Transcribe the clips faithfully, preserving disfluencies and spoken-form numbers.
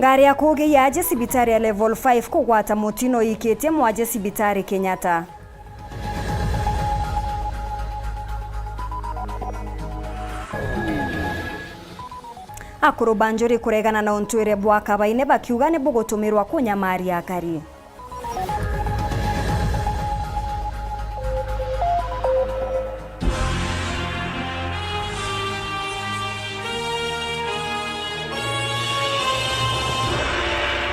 Ngari ya kugia aje cibitari ya level five kugwata mutino ikitie mwaje cibitari Kenyatta. Akuru ba Njuri kuregana na untwire bwa Kabaine bakiuga ni bugutumirwa kunyamaria akari.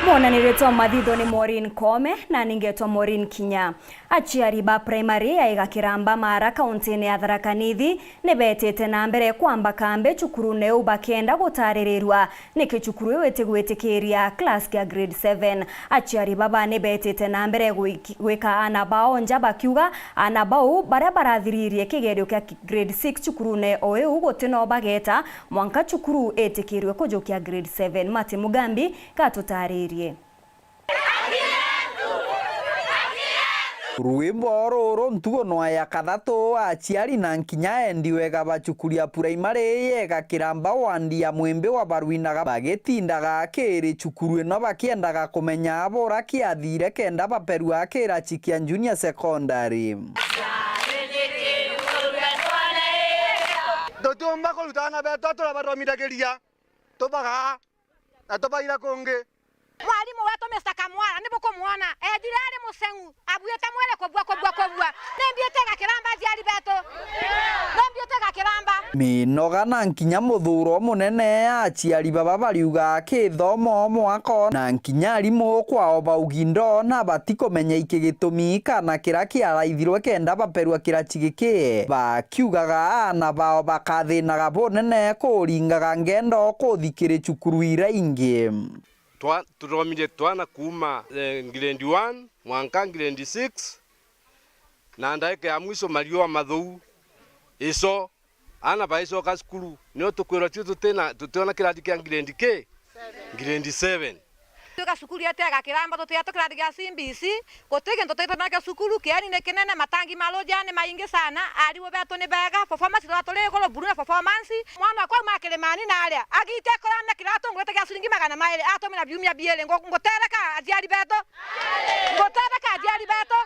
Mwonaniritwa mathitho ni Maureen Koome, na ningetwa Maureen Kinya. Aciari ba primary ya Igakiramba Mara, kauntine ya Tharaka Nithi, ni betite na mbere kwamba kambi cukurune iu bakienda gutaririrua niki cukuru iu itigwitikiria class kia grade seven. Aciari baba ni betite na mbere gwiki-, gwika aana bao nja, bakiuga aana bau baria barathiririe kigerio kia ki-, grade six cukurune o iu guti no bageta mwanka cukuru itikirwe kujukia grade seven. Martin Mugambi katutaririe. Rwimbo ruru ntugo nwa ya kathatu, aciari na nkinya endi wega ba cukuru ya primary yega Kiramba wandi ya Mwimbi wa barwinaga bagitindaga kiri cukuru ino bakiendaga kumenya bura kiathire kenda baperua kiraci kia junior secondary. Tutiumba kuruta aana betu turabathomithagiria, tubagaa na tubaira kungi. Mwarimu wetu Mister Kamwara, ni bukumwona, ethire ari musengu, abuite mwiri kubua, kubua, kubua. Ni mbiite Gakiramba aciari betu. Ni mbiite Gakiramba. Minoga na nkinya muthuro munene, aciari baba bariuga kithomo mwako, na nkinya arimu kwao baugi ndona batikumenya iki gitumi kana kiria kiaraithirwe kenda baperua kiraci giki, bakiugaga aana bao bakathinaga bunene kuringaga ngendo kuthi kiri cukuru iria ingi. Twa-, tuthomithie twana kuuma, eh, grade one mwanka grade six, na ndaika ya mwisho mariua mathuu ico, aana baicoka cukuru, nio tukwirwa tui tutina, tutiona kirati kia grade ki? Grade seven. Twika cukuru yetu ya Gakiramba, tutietwa kirati gia C B C, guti gintu twitwa nakio cukuru, kieni ni kinene, matangi ma ruja ni maingi sana, arimu betu ni bega, performance twa turi iguru buru na performance. Mwana wakwa auma kirimani na aria, agite kurana kiratu ngwete gia ciringi magana mairi, atumira biumia biiri, ngu-, ngutereka aciari betu. Ngutereka aciari betu.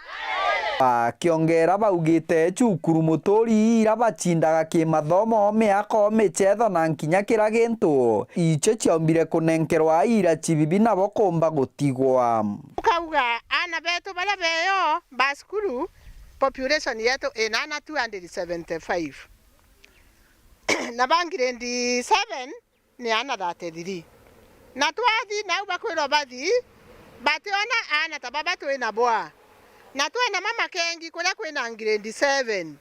Bakiongera baugite cukuru muturi ira bacindaga kimathomo, miako, michetho na nkinya kira gintu, icio ciaumbire kunenkerwa ira cibibi nabo kumba gutigwa. Ukauga aana betu baria beyo ba cukuru, population yetu ina aana two hundred seventy-five. Na ba grade seven, ni aana thirty-three. Na twathi nau bakwirwa bathi, bationa aana ta baba twi nabo aa. Na twena mama kengi kuria kwina grade seven.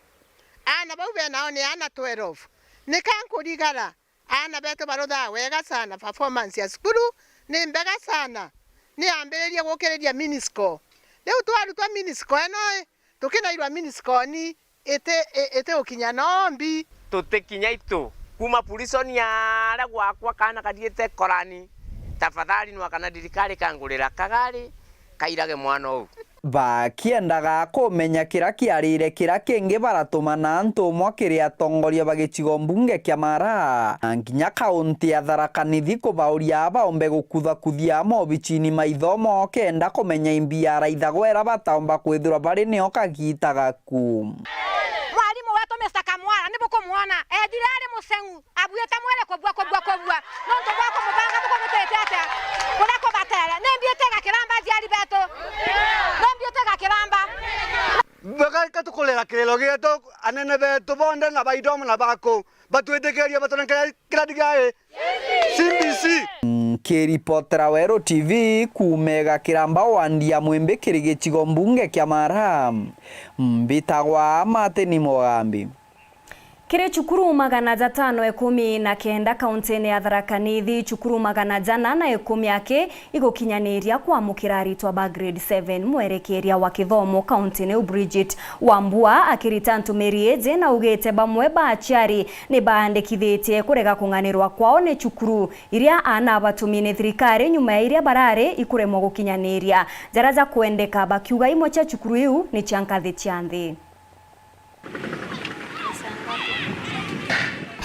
Aana bau benao ni aana twelve. Nika nkurigara, aana betu baruthaa wega sana, performance ya cukuru ni mbega sana. Ni ambiririe gukiriria mini score. Riu twarutwa mini score ino ii, tukinairwa mini score ni iti, i-, iti ukinya nombi. Tutikinya itu kuma prison aria gwakwa kaana kathiite Korani. Tafadhali nwa kana thirikari kangurira kagari kairage mwana uu. Bakiendaga kumenya kira kiarire kira kingi, baratumana antu umwe kiri atongoria ba gicigo mbunge kia Mara na nkinya kaunti ya Tharaka Nithi kubauria baombe gukuthakuthia mobicini ma ithomo kenda kumenya imbi araithagwa ira bataomba kwithirwa bari nio kagiita gaku. Mwarimu wetu Mister Kamwara, ni bukumwona, ethire ari musengu, abuite mwiri kubua, kubua, kubua. Nontu bwa kumubanga bukumutite atia? Kuria kubatere. Ni mbiite Gakiramba aciari betu. Ni mbiite Gakiramba. Bagaika tukurira kiriro gietu, anene betu bonthe na ba ithomo na baku, batwitikirie batonenkere kirati gia ii. C B C. Nkiripotera Weru T V kuuma Gakiramba wandi ya Mwimbi kiri gicigo mbunge kia Mara, mbitagwa Martin Mugambi. Kiri cukuru magana jatano ikumi na kenda kauntine ya Tharaka Nithi, cukuru magana jana na ikumi aki igukinyaniria kwamukira aritwa ba grade seven. Mwerekeria wa kithomo kauntine iu Bridget Wambua akirita ntumiri iji naugite bamwe ba aciari ni baandikithitie kurega kung'anirwa kwao ni cukuru iria aana abatumi ni thirikari nyuma ya iria barari ikuremwa gukinyaniria jaria jakwendeka, bakiuga imwe cia cukuru iu ni cia nkathi cia nthi.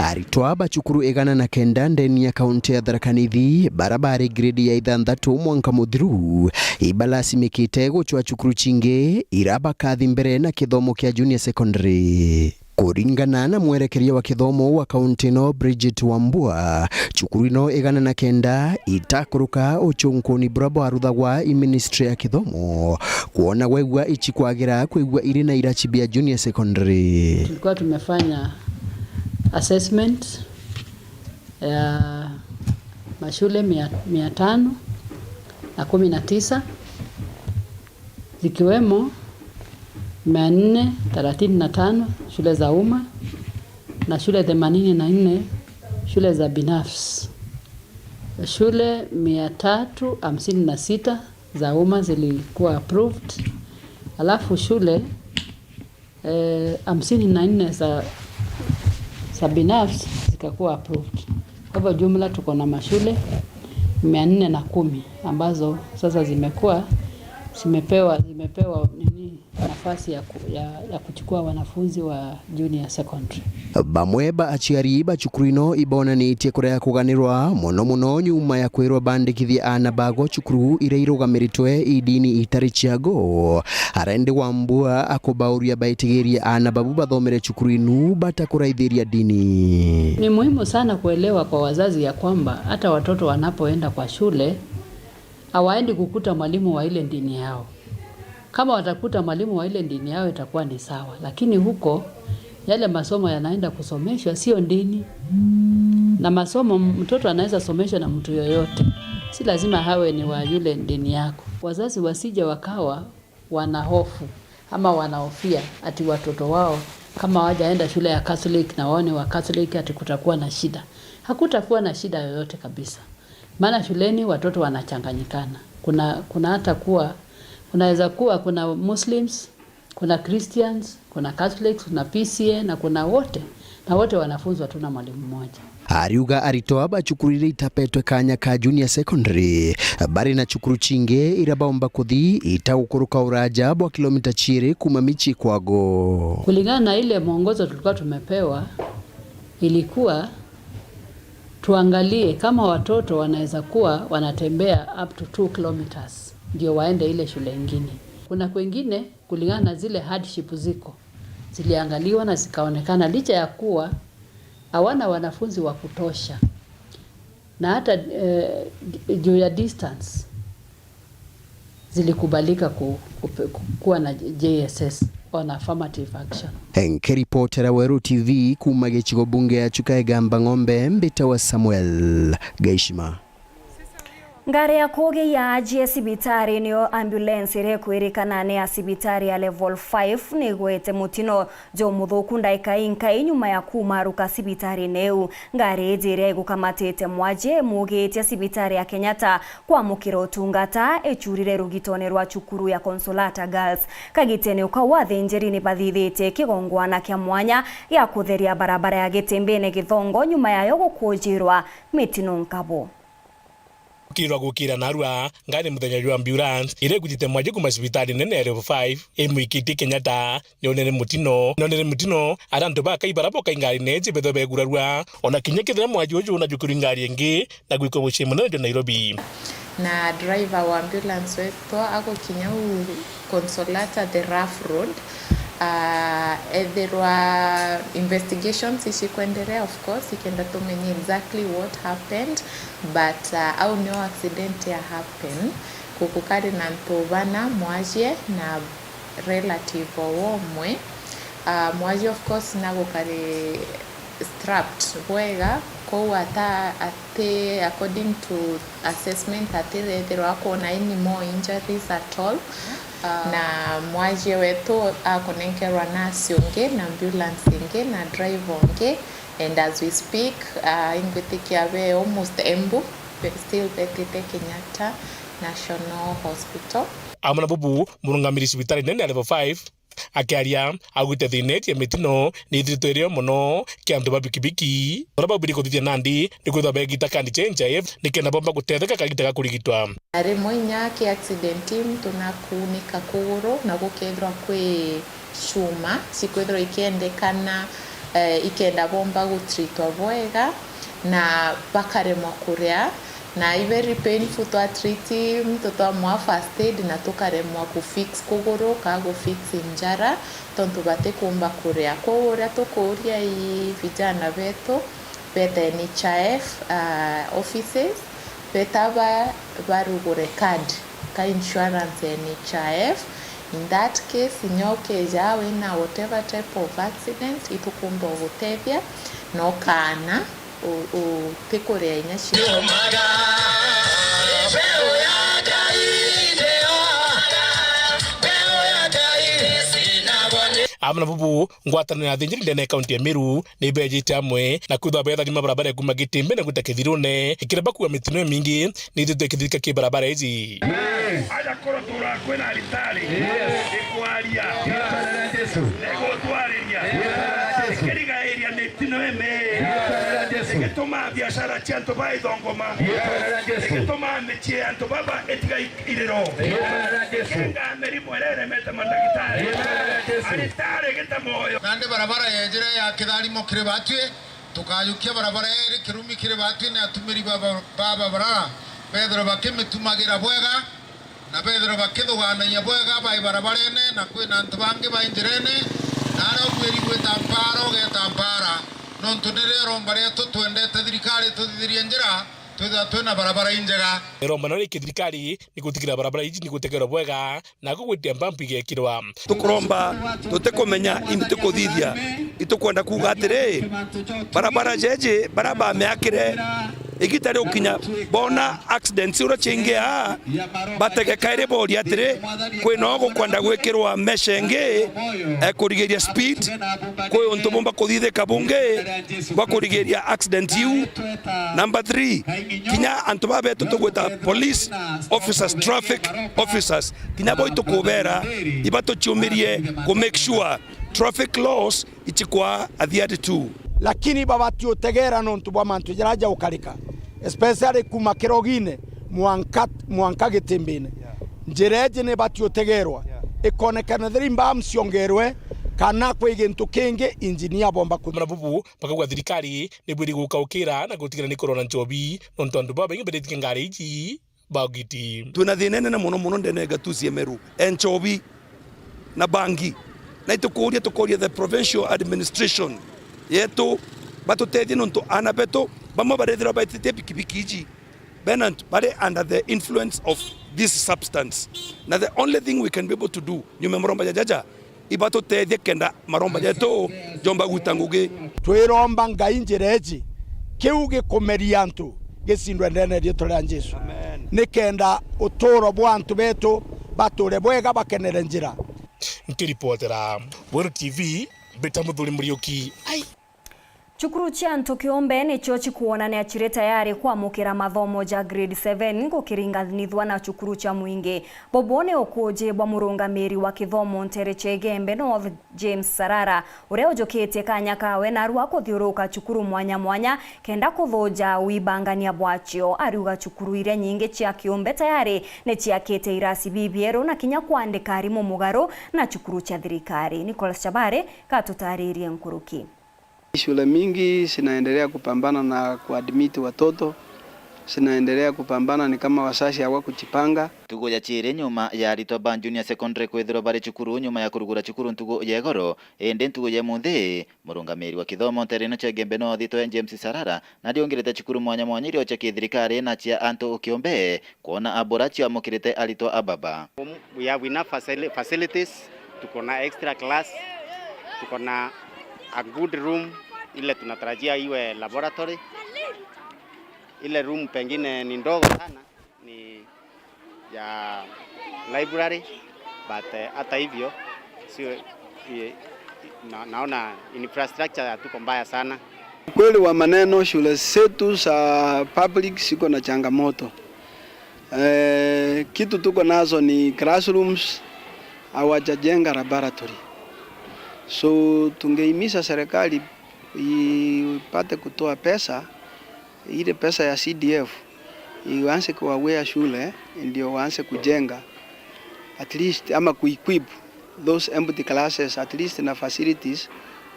Aritwa ba cukuru igana na kenda ndeni ya kaunti ya Tharaka Nithi, bara bari grade ya ithanthatu mwanka muthiru, ibalasimikite gucwa cukuru cingi ira bakathi mbere na kithomo kia junior secondary. Kuringana na mwerekeria wa kithomo wa kaunti ino, Bridget Wambua, cukuru ino igana na kenda itakuruka ucunkuni bura bwaruthagwa i ministry ya kithomo, kwona gwegua ici kwagira kwigua iri na iraci bia junior secondary. Tulikuwa tumefanya assessment ya mashule mia, mia tano na kumi na tisa, zikiwemo mia nne thelathini na tano shule za umma na shule themanini na nne shule za binafsi. Shule mia tatu hamsini na sita za umma zilikuwa approved, alafu shule eh, hamsini na nne za, za binafsi zikakuwa approved. Kwa hivyo jumla tuko na mashule mia nne na kumi ambazo sasa zimekuwa, zimepewa, zimepewa nini, nafasi ya ku-, ya, ya kuchukua wanafunzi wa junior secondary. Bamwe ba aciari ba cukuru ino ibonanitie kurea kuganirwa mono mono nyuma ya kwirwa bandikithie aana bago cukuru iria irugamiritwe i dini itari ciago. Arendi Wambua akubauria baitigirie aana babu bathomere cukuru inu batakuraithiria dini. Ni muhimu sana kuelewa kwa wazazi ya kwamba hata watoto wanapoenda kwa shule, hawaendi kukuta mwalimu wa ile dini yao. Kama watakuta mwalimu wa ile dini yao itakuwa ni sawa, lakini huko yale masomo yanaenda kusomeshwa sio dini. Na masomo mtoto anaweza someshwa na mtu yoyote, si lazima hawe ni wa yule dini yako. Wazazi wasije wakawa wana hofu ama wanahofia ati watoto wao kama hawajaenda shule ya Catholic na wao ni wa Catholic ati kutakuwa na shida. Hakutakuwa na shida yoyote kabisa. Maana shuleni watoto wanachanganyikana. Kuna, kuna hata kuwa, kunaweza kuwa kuna Muslims, kuna Christians, kuna Catholics, kuna P C A na kuna wote. Na wote wanafunzwa tu na mwalimu mmoja. Ariuga aritwa ba cukuru iria itapetwe kanya ka junior secondary bari na cukuru cingi iria baumba kuthi itagukuruka uraja bwa kilomita ciiri kuma micii kwago. Kulingana na ile mwongozo tulikuwa tumepewa, ilikuwa tuangalie kama watoto wanaweza kuwa wanatembea up to two kilometers ndio waende ile shule ingine. Kuna kwengine, kulingana na zile hardship ziko, ziliangaliwa na zikaonekana, licha ya kuwa hawana wanafunzi wa kutosha, na hata, eh, juu ya distance, zilikubalika ku-, ku-, ku-, kuwa na J S S on affirmative action. Nkiripotera Weru T V kuma gicigo bunge ya Chuka Igamba Ng'ombe, mbitawa Samuel Gaishima. Ngari ya kugia aajie cibitari niyo ambulance iria ikwirikana ni ya cibitari ya level five ni igwete mutino jumuthuku ndaika inkai nyuma ya kumaruka cibitarine iu. Ngari iji iria igukamatite mwajie imugitie cibitari ya Kenyatta kwamukira utungata, icurire rugitone rwa cukuru ya Consolata Girls. Kagitene ukau athinjiri ni bathithitie kigongwana kia mwanya gia kutheria barabara ya Gitimbine Githongo nyuma yayo gukujirwa mitino nkabu. Ukirwa gukira narua, ngari muthenya jwa ambulance iria ikujite mwajie kuma cibitari nene ya level five imwikitie Kenyatta. Nionere mutino, nionere mutino, ara antu bakai bara bokai ngari neji betho begurarua. Ona kinya kethira mwajie uju unajukirwi ngari ingi na gwikwa mucii munene jwa Nairobi. Na driver wa ambulance wetu agukinya u Consolata the rough road, ah, ethirwa investigations icikwenderea, of course, ikenda tumenye exactly what happened, but, ah, au nio accident ya happen. Kuku kari na antu bana, mwajie na relative o umwe. Ah, mwajie, of course, nagukari strapped bwega, kou ata, ati, according to assessment, atithethirwa akwona any more injuries at all. Ah. Na mwajie wetu akunenkerwa nurse ungi na ambulance ingi na driver ungi, and as we speak, ah, ingwitikia be almost Embu, be still betite Kenyatta National Hospital. Amwe na bubu, murungamiri cibitari nene ya level five, akiaria, augite thina iji ya mitino ni ithiritwe irio mono ki antu ba bikibiki, baria baubiri kuthithia nandi ni kwithirwa beegita kandi cia N H I F nikenda bomba gutetheka kagita ga kurigitwa. Na rimwe inya ki accident muntu nakuunika kuguru na gukethirwa kwi cuma cikwithirwa ikiendekana, eh, ikenda bomba gutreatwa bwega na bakaremwa kuria, na i very painful twatreat muntu twamwa first aid na tukaremwa kufix kuguru ka gufix njara tontu batikumba kuria. Kwou uria tukuuria i vijana betu beeta N H I F, ah, offices, beeta ba-, barugure card ka insurance ya N H I F. In that case, inya ukeja wina whatever type of accident, itukumba ugutethia na ukaana u-, utikuria inya cio. Amwe na bubu, ngwataniro ya athinjiri ndene ya kaunti ya Meru ni beejite amwe na kwithirwa beetharima barabara ya kuuma Gitimbi na gwita Kithirune, ikira bakua mitino imingi ni ithitwe ikithirika ki barabara iji. Aja kurotura kwina aritari. Yes. Ikwaria. Riitwa ria Jesu. Igutwariria. Riitwa ria Jesu. Ikirigairia mitino imi. Riitwa ria Jesu. Igituma biashara cia antu baithongoma. Riitwa ria Jesu. Igituma micii ya antu baba itiga iriro. Riitwa ria Jesu. Ikenga mirimu iria iremete mandagitari. Riitwa ria Jesu. Aritari igita moyo. Nandi barabara yejire ya kitharimo kiri batwi, tukajukia barabara iri kirumi kiri batwi ni atumiri baba, baba barara, bethirwe bakimitumagira bwega, na bethirwe bakithuganagia bwega bai barabarene, na kwina antu bangi bai njirene, na aria ubuiri gwita mpara, ugeta mpara, nontu nirio iromba rietu twendete thirikari ituthithirie njira, twithirwa twina barabara injega. Iromba nario riki thirikari ni gutigira barabara iji ni gutegerwa bwega, na gugwitia mpampu igekirwa. Tukuromba, tutikumenya, indi tukuthithia. Itukwenda kuuga atiri, barabara jeji, baria bamiakire, igita rigukinya, boona accidents uria ciingia, batege kairi boria atiri, kwina u gukwenda gwikirwa mesh ingi, eh, kurigiria speed, kwi untu bumba kuthithika bungi bwa kurigiria accident iu. Number three, kinya antu baba betu tugwita police officers, traffic officers, kinya bo itukubera, ibatuciumirie ku make sure traffic laws ichikwa adhered to. Lakini babati utegera nontu bwa mantu jaria jaukarika, especially kuma Kirogine mwanka, mwanka Gitimbine. Yeah. Njira iji ni ibati utegerwa. Yeah. Ikonekana thiri mbaa mciongerwe kana kwi gintu kingi injinia bomba ku- Mana bubu bakauga thirikari ni bwiri gukaukira na gutigana ni kurona nchobi, nontu antu babaingi beretike ngari iji bagiti. Twina thina inene mono mono ndene ya Gatuzi ya Meru. Enchobi na bangi. Na itukuria, tukoria the provincial administration yetu batutethie, nontu aana betu bamwe barethirwa baititie pikipiki iji bena ntu-, bari under the influence of this substance. Na the only thing we can be able to do, nyuma ya maromba jajaja, ibatutethie kenda maromba jetu jomba gwita ngugi. Twiromba Ngai njira iji, kiu gikumeria antu gicindwe ndene ya riitwa ria Jesu. Amen. Nikenda uturo bwa antu betu bature bwega, bakenere njira. Nkiripotera Weru T V, mbita Muthuri Muriuki. Ai. Cukuru cia antu kiumbe nicio cikwonania ciri tayari kwamukira mathomo ja grade seven gukiringanithua na cukuru cia mwingi. Bubu ni ukuji bwa murungamiri wa kithomo ntere cia Igembe North, James Sarara, uria ujukitie kanya kawe narua kuthiuruka cukuru mwanya mwanya kenda kuthuja wibangania bwacio. Ariuga cukuru iria nyingi cia kiumbe tayari ni ciakite irasi bibieru na kinya kwandika arimu mugaru na cukuru cia thirikari. Nicholas Chabare katutaririe nkuruki. Shule mingi zinaendelea kupambana na kuadmit watoto, zinaendelea kupambana ni kama wazazi hawakujipanga. Ntugu ya ciiri nyuma ya aritwa ba Junior Secondary kwithirwa bari cukuru nyuma ya kurugura cukuru ntugu ya igoro, indi ntugu ya munthi, murungamiri wa kithomo ntere ino cia Igembe North, James Sarara, nariungirite cukuru mwanya mwanya irio cia kithirikari na cia antu kiumbe, kwona abura ciamukirite aritwa a baba. We have enough facili-, facilities, tuko na extra class, tuko na a good room ile tunatarajia iwe laboratory. Ile room pengine ni ndogo sana ni ya library, but, eh, hata hivyo sio, i-, i-, na-, naona infrastructure hatuko mbaya sana. Ukweli wa maneno, shule zetu za public ziko na changamoto. Eh, kitu tuko nazo ni classrooms, hawajajenga laboratory. So, tungehimiza serikali ipate kutoa pesa, ile pesa ya C D F, ianze kuwawea shule, ndio waanze kujenga at least, ama kuequip those empty classes, at least na facilities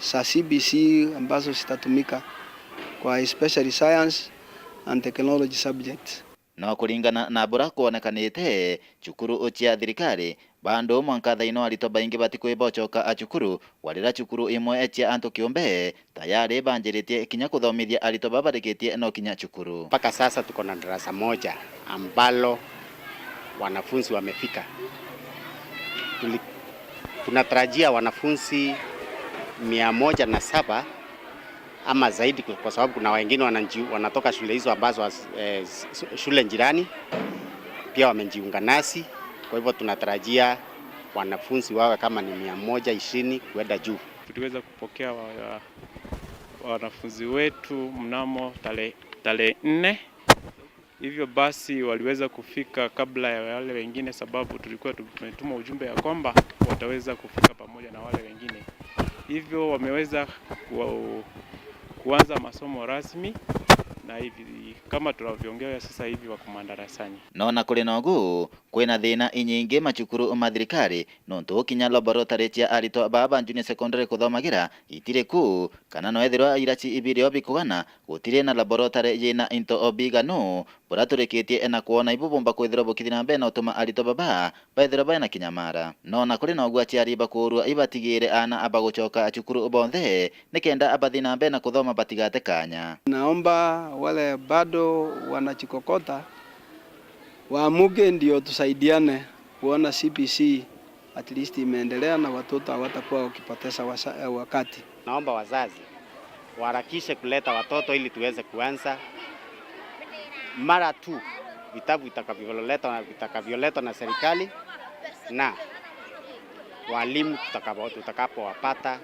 za C B C ambazo zitatumika kwa especially science and technology subjects. No kuringana na bura kwonekanite, cukuru cia thirikari bado mwanka thaino aritwa baingi batikwibocoka a cukuru, warira cukuru imwe cia antu kiumbe tayari banjiritie kinya kuthomithia aritwa babarikitie no kinya cukuru. Mpaka sasa tuko na darasa moja ambalo wanafunzi wamefika. Tuli-, tunatarajia wanafunzi mia moja na saba ama zaidi, kwa sababu kuna wengine wananji-, wanatoka shule hizo ambazo has-, eh, s-, shule jirani pia wamejiunga nasi. Kwa hivyo tunatarajia wanafunzi wawe kama ni mia moja ishirini kuenda juu. Tuliweza kupokea wa-, wa-, wanafunzi wetu mnamo tare-, tarehe nne. Hivyo basi waliweza kufika kabla ya wale wengine, sababu tulikuwa tumetuma ujumbe ya kwamba wataweza kufika pamoja na wale wengine. Hivyo wameweza ku-, kuanza masomo rasmi, na hivi kama tunavyoongea sasa hivi wako madarasani. No na kuri nogu, kwina thina inyingi macukuru ma thirikari, nontu kinya laboratory cia aritwa baa ba junior secondary kuthomagira itiri ku, kana no ethirwa irati ibirio bikugana, gutiri na laboratory yina into o biganu, buria turikitie na kwona ibubumba kwithirwa bukithii na mbere na utuma aritwa baba baithirwa baina kinyamara. No na kuri nogu aciari bakuurua ibatigire aana aba gucoka cukuru bonthe, nikenda abathii na mbere na kuthoma batigate kanya. Naomba wale bado wanachikokota waamuke, ndio tusaidiane kuona C B C at least imeendelea na watoto hawatakuwa wakipoteza wasa-, eh, wakati. Naomba wazazi waharakishe kuleta watoto ili tuweze kuanza mara tu vitabu vitakavyoletwa, vitakavyoletwa na serikali na walimu tutakapo-, tutakapowapata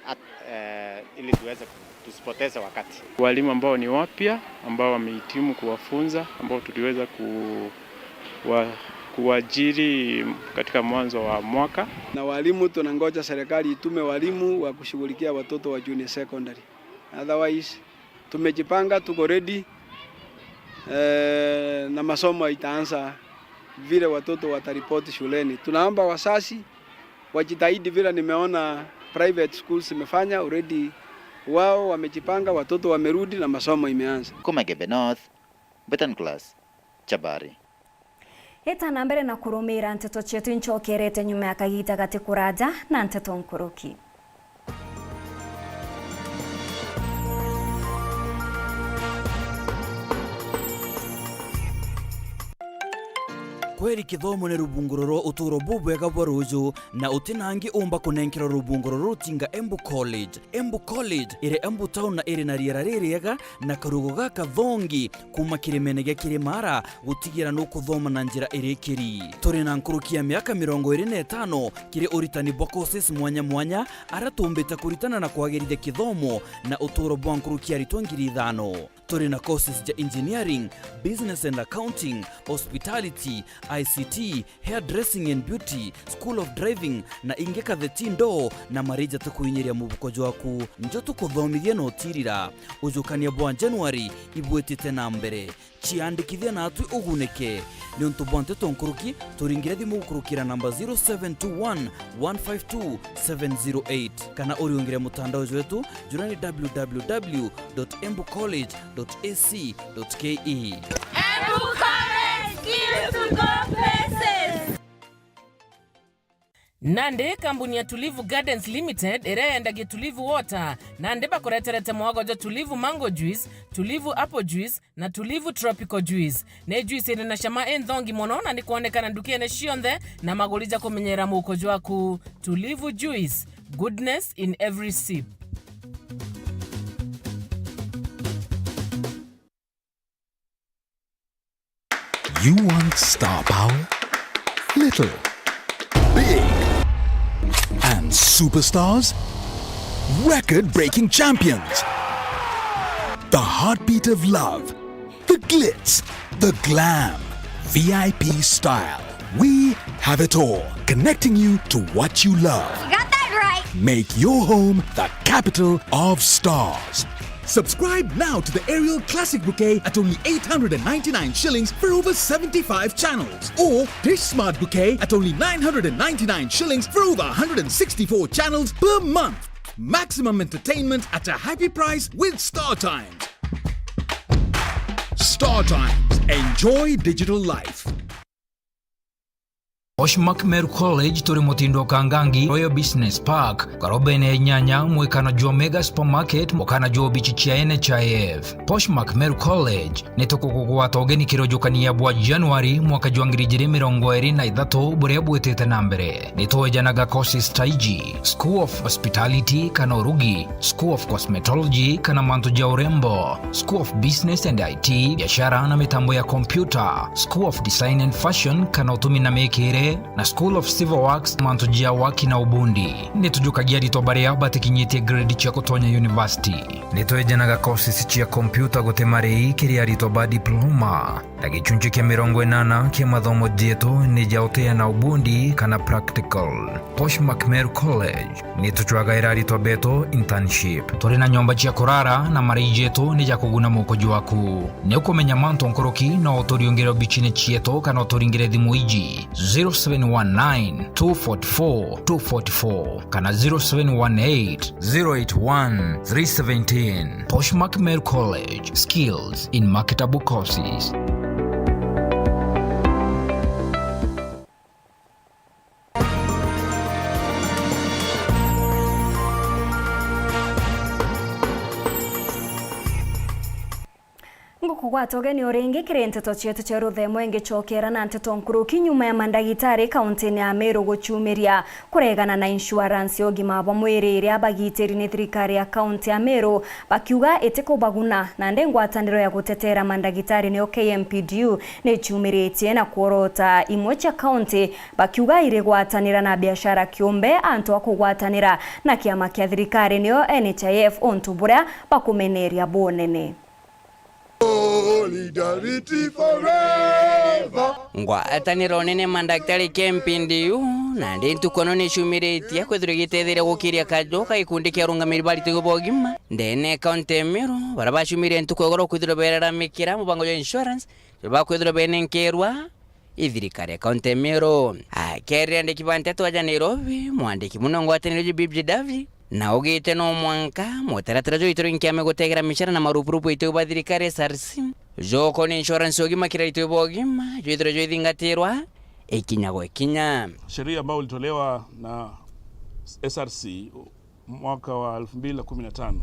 at-, eh, ili tuweze tusipoteze wakati. Walimu ambao ni wapya, ambao wamehitimu kuwafunza, ambao tuliweza ku-, wa-, kuajiri katika mwanzo wa mwaka. Na walimu, tunangoja serikali itume walimu wa kushughulikia watoto wa junior secondary. Otherwise, tumejipanga, tuko ready, eh, na masomo itaanza vile watoto wataripoti shuleni. Tunaomba wasasi wajitahidi vile nimeona private schools zimefanya already, wao wamejipanga, watoto wamerudi na masomo imeanza. Kuma Gembe North, Betan Class, Chabari. Ita na mbere na kurumira nteto cietu incokerete nyuma ya kagita gati kuraja na nteto nkuruki. Kweri kithomo ni rubunguro rwa uturo bubwega bwa ruju, na uti na angi umba kunenkerwa rubunguro ruru tinga Embu College. Embu College iri Embu town na iri na riera ririega na karugo gakathongi kuma kirimene gia Kirimara gutigira nukuthoma na njira irikiri. Turi na nkuruki ya miaka mirongo iri na itano kiri uritani bwa courses mwanya mwanya, aria tumbite kuritana na kwagirithia kithomo na uturo bwa nkuruki ya aritwa ngiri ithano. Turi na courses ja engineering, business and accounting, hospitality, I C T, hairdressing and beauty, school of driving, na ingi katheti ndoo na marija tukuinyiria mubuko jwaku. Njo tukuthomithia na utirira. Ujukania bwa January ibwitite na mbere. Ciandikithia natwi ugunike. Niuntu bwa nteto nkuruki, turingire thimu gukurukira namba zero seven two one, one five two, seven zero eight, kana uriungire mutandao jwetu jura ni w w w dot embu college dot a c dot k e. Embu College, skills to go places. Nandi kambuni ya Tulivu Gardens Limited iria yendagia Tulivu Water, nandi bakureterete mwago jwa Tulivu Mango Juice, Tulivu Apple Juice na Tulivu Tropical Juice. Ni juice iri na cama inthongi mono na ni kwonekana ndukene cionthe na maguri ja kumenyera muko jwaku. Tulivu Juice, goodness in every sip. You want star power? Little, big, and superstars? Record-breaking champions. The heartbeat of love. The glitz. The glam. V I P style. We have it all, connecting you to what you love. You got that right. Make your home the capital of stars. Subscribe now to the Aerial Classic Bouquet at only eight hundred and ninety-nine shillings for over seventy-five channels, or Dish Smart Bouquet at only nine hundred and ninety-nine shillings for over one hundred and sixty-four channels per month. Maximum entertainment at a happy price with Star Times. Star Times. Enjoy digital life. Poshmark Meru College turi mutindo Kangangi Royal Business Park, karobene ya inyanya, mwikano jwa Mega Supermarket, mukana jwa obichi cia N H I F. Poshmark Meru College ni tukugugwata ugeni kirojukania bwa January mwaka jwa ngiri ijiri mirongo iri na ithatu buria bwitite na mbere. Ni twejanaga courses ta iji: School of Hospitality kana urugi, School of Cosmetology kana mantu ja urembo, School of Business and I T, biashara na mitambo ya kompyuta, School of Design and Fashion kana utumi na mikire, na School of Civil Works, mantu ja waki na ubundi. Ni tujukagia aritwa baria batikinyitie grade cia gutonya university. Ni twejanaga courses cia kompyuta guti marei kiri aritwa ba diploma, na gicunji kia mirongo inana kia mathomo jetu ni ja uteana ubundi kana practical. Poshmark Meru College ni tucwagaira aritwa betu internship. Turi na nyomba cia kurara na marei jetu ni ja kuguna muko jwaku. Ni ukumenya mantu nkuruki, no uturiungire obichine cietu kana uturingire thimu iji: zero seven one nine, two forty four, two forty four kana zero seven one eight, zero eight one, three seventeen. Poshmark Meru College, skills in marketable courses. Ngukugwata ugeni o ringi kiri nteto cietu cia ruthemo, ingicokera na nteto nkuruki nyuma ya mandagitari kauntini ya Meru gucumiria kuregana na insurance ya ugima bwa mwiri iria bagitiri ni thirikari ya kaunti ya Meru, bakiuga itikubaguna, nandi ngwataniro ya gutetera mandagitari niyo K M P D U nicumiritie na kworota imwe cia kaunti, bakiuga irigwatanira na biashara kiumbe, antu a kugwatanira na kiama kia thirikari niyo N H I F, untu buria bakumeneria bunene. Solidarity forever. Ngwataniro nene mandaktari K M P D U, nandi ntuku ino nicumiritie kwithirwa igitetheria gukiria kajo ka gikundi kia arungamiri ba aritwa ba ugima ndene ya kaunti ya Meru, baria bacumirie ntuku ya igoro kwithirwa beraramikira mubango jwa insurance jwa bakwithirwa benenkerwa i thirikari ya kaunti ya Meru. Akerire andiki ba nteto aja Nairobi, mwandiki muna ngwataniro jwa Bibji Davi naugite no mwanka mutaratara jwa itoro nkiame gutegera micara na marupurupu itwe ba thirikari S R C, joko ni insurance ugima kira itwe ba ugima jwithirwe jwithingatirwa ikinya gwa ikinya. Sheria ambayo ilitolewa na S R C mwaka wa elfu mbili na kumi na tano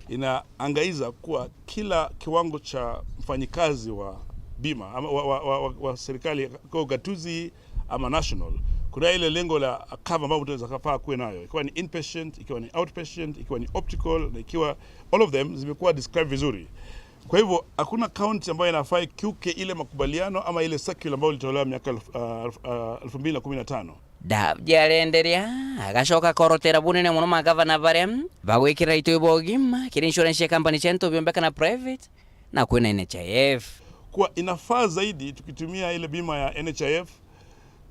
inaangaiza kuwa kila kiwango cha mfanyikazi wa bima ama wa, wa, wa, wa, wa serikali, kwa ugatuzi ama national, kuna ile lengo la cover ambayo mtu anaweza kafaa kuwe nayo, ikiwa ni inpatient, ikiwa ni outpatient, ikiwa ni optical, na ikiwa all of them zimekuwa described vizuri. Kwa hivyo hakuna county ambayo inafaa ikiuke ile makubaliano ama ile circular ambayo ilitolewa miaka elfu, ah, elfu, ah, elfu mbili na kumi na tano. Davi arenderea, agacoka akorotera bunene mono magavana baria bagwikira itwe ba ugima kiri insurance ya company cia ntu biombe kana private, na kwina N H I F. Kuwa inafaa zaidi tukitumia ile bima ya N H I F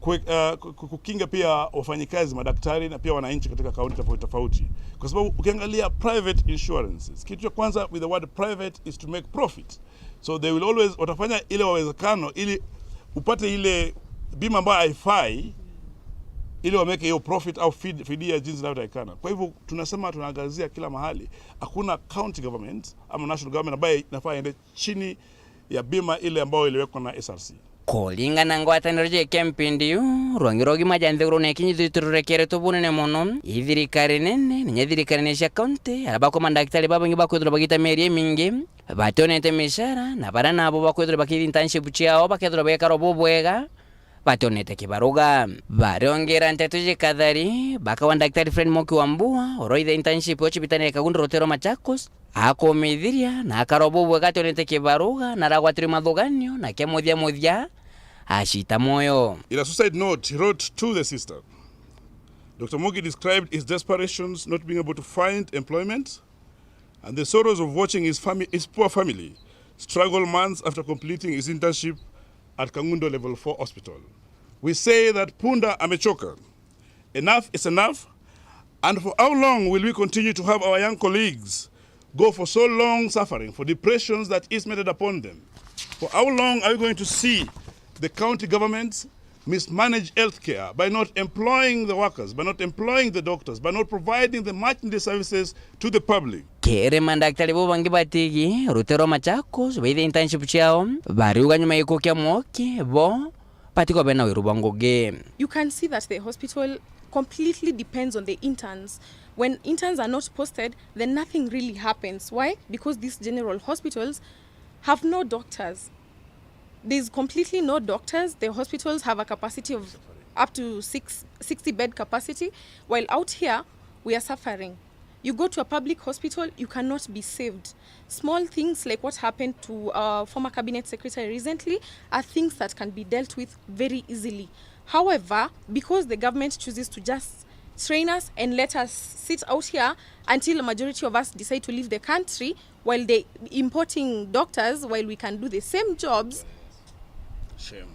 kwe-, uh, ku-, ku-, kukinga pia wafanyikazi, madaktari na pia wananchi katika kaunti tofauti tofauti, kwa sababu ukiangalia private insurances, kitu cha kwanza with the word private is to make profit. So they will always, watafanya ile wawezekano ili upate ile bima ambayo haifai, ili wameke hiyo profit au fid-, fidia jinsi inavyotakikana. Kwa hivyo tunasema tunaangazia kila mahali. Hakuna county government ama national government ambaye inafaa iende chini ya bima ile ambayo iliwekwa na S R C. Kuringana na ngwataniro jia K M P D U, rwangi rwa ugima ja nthiguru ni ikinyithitue rurekeretwe bunene mono i thirikari nene, na inya thirikari cia kaunti, aria bakwa mandaktari babaingi bakwithirwa bagita mieri imingi bationete micara, na baria nabo bakwithirwa bakithi internship ciao bakethirwa bekarwa bubwega bationete kibaruga. Bariongera nteto iji Kathari, bakawa Daktari Fred Moki Wambua, uroitha internship yo cibitari ya Kagundo Rutero Machakos, akumithiria na akarwa bubwega ationete kibaruga na aragwatirwe mathuganio, na kia muthia muthia acita mwoyo. In a suicide note he wrote to the sister, Doctor Mogi described his desperations, not being able to find employment, and the sorrows of watching his fami-, his poor family struggle months after completing his internship at Kangundo Level four Hospital. We say that punda amechoka. Enough is enough. And for how long will we continue to have our young colleagues go for so long suffering for depressions that is meted upon them? For how long are we going to see the county governments mismanage healthcare by not employing the workers, by not employing the doctors, by not providing the much needed services to the public. Kiri mandaktari bo bangi batigi rutero Machakos baithe internship ciao, bariuga nyuma ya gikuo kia mwoki bo batikorwa bena wiru bwa ngugi. You can see that the hospital completely depends on the interns. When interns are not posted, then nothing really happens. Why? Because these general hospitals have no doctors. There's completely no doctors. The hospitals have a capacity of up to six, sixty bed capacity, while out here we are suffering. You go to a public hospital, you cannot be saved. Small things like what happened to our former cabinet secretary recently are things that can be dealt with very easily. However, because the government chooses to just train us and let us sit out here until a majority of us decide to leave the country, while they importing doctors while we can do the same jobs. Shame.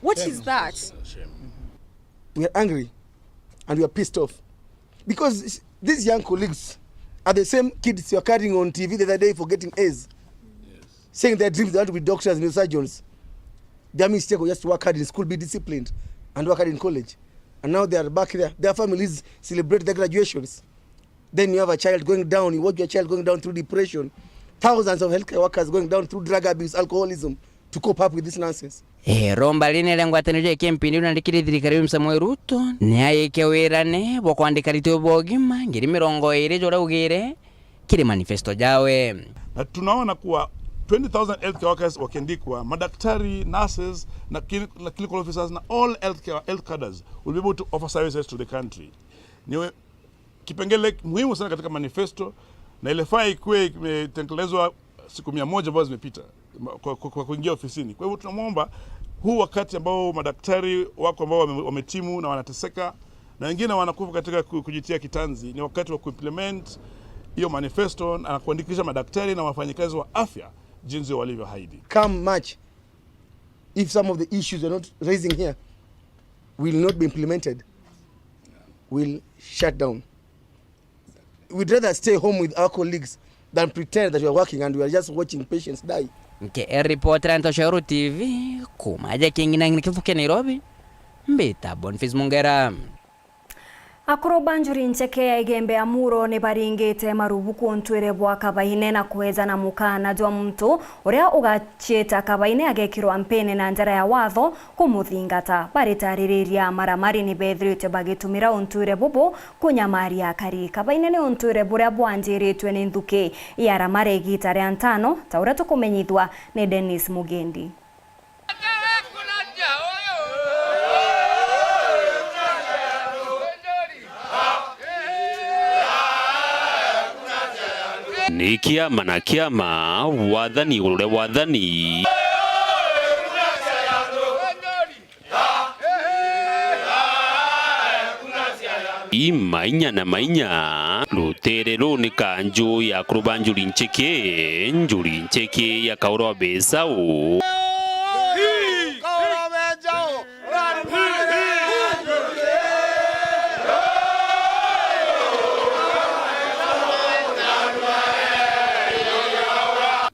What is that? Shame. We are angry and we are pissed off because these young colleagues are the same kids you are carrying on T V the other day for getting A's, saying their dreams they want to be doctors and surgeons. Their mistake was just to work hard in school, be disciplined, and work hard in college. And now they are back there. Their families celebrate their graduations. Then you have a child going down, you watch your child going down through depression. Thousands of healthcare workers going down through drug abuse, alcoholism, to cope up with this nonsense. Ero mbari nere ngwataniro ya K M P N D na ndikiri thirikari ya Samuel Ruto, ni ayike wirane bwa kwandika ritio bwa ugima ngiri mirongo iri jura ugire kiri manifesto jawe. Na tunaona kuwa twenty thousand healthcare workers wakiandikwa, madaktari, nurses, na cli-, na clinical officers, na all healthcare, health cadres will be able to offer services to the country. Ni kipengele muhimu sana katika manifesto, na ilifaa ikuwe imetekelezwa siku mia moja ambazo zimepita kwa, kwa, kwa kuingia ofisini. Kwa hivyo tunamwomba huu wakati ambao madaktari wako ambao wame-, wametimu na wanateseka na wengine wanakufa katika ku-, kujitia kitanzi, ni wakati wa kuimplement hiyo manifesto na kuandikisha madaktari na wafanyikazi wa afya jinsi walivyoahidi. Come March, if some of the issues you're not raising here will not be implemented, we'll shut down. We'd rather stay home with our colleagues than pretend that we are working and we are just watching patients die. Nke e reporter Ntosho Uru T V, kuma aja King'ina Kitubu kia Nairobi, mbita Boniface Mungera. Akuru ba njuri ncheke ya Igembe Amuro ni baringite marubuku untwire bwa Kabaine na kwejana mukana jwa muntu uria ugachiita Kabaine agekirwa mpene na njara ya watho kumuthingata. Baritaririria maramari ni bethirite bagitumira untwire bubu kunyamaria akari. Kabaine ni untwire buria bwanjiritwe ni nthuki ya aramari igita ria ntano, ta uria tukumenyithua ni Dennis Mugendi. Ni kiama na kiama, wathani iguru ria wathani. I mainya na mainya, rutere ruu ni kanju ya akuru ba njuri ncheke, njuri ncheke ya Kauro Besau.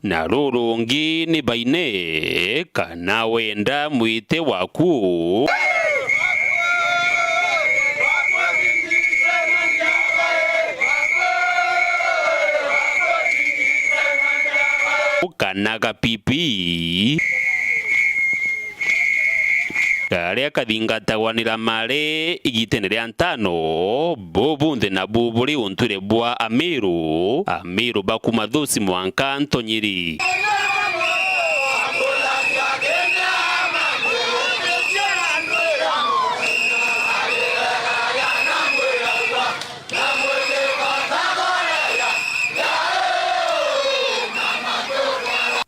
Na ruu rungi ni baine, kana wenda mwite waku. Kana gapipi. Karia kathingatagwa ni ramari igitene ria ntano, buu bunthe nabu buri untwire bwa Amiru, Amiru ba kuma Thusi mwanka Ntonyiri.